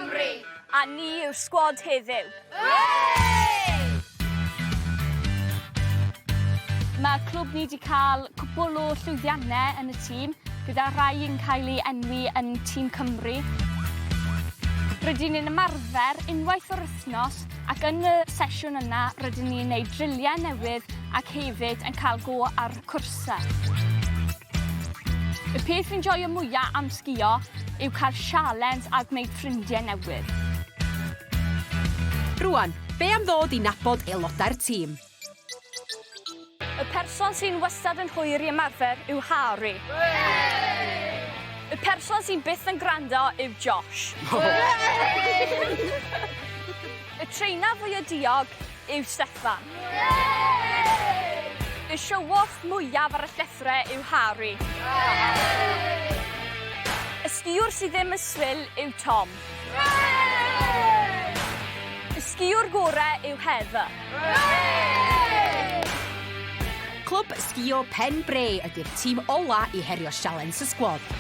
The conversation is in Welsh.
Cymru! A ni yw'r sgwad heddiw. Mae clwb ni wedi cael cwpwl o llwyddiannau yn y tîm, gyda rhai yn cael ei enwi yn Tîm Cymru. Rydyn ni'n ymarfer unwaith yr wythnos ac yn y sesiwn yna rydyn ni'n gwneud driliau newydd ac hefyd yn cael go ar cwrsau. Y peth fi'n joio mwya am sgïo yw cael sialens a gwneud ffrindiau newydd. Rŵan, be am ddod i nabod aelodau'r tîm? Y person sy'n wastad yn hwyr i ymarfer yw Harry. Y person sy'n byth yn gwrando yw Josh. Y trainer fwya diog yw Steffan. Y show-off mwyaf ar y llethrau yw Harry. Y sgïwr sydd ddim yn swil yw Tom. Y sgïwr gore yw Heather. Clwb Sgïo Pen Bre ydy'r tîm ola i herio sialens y sgwad.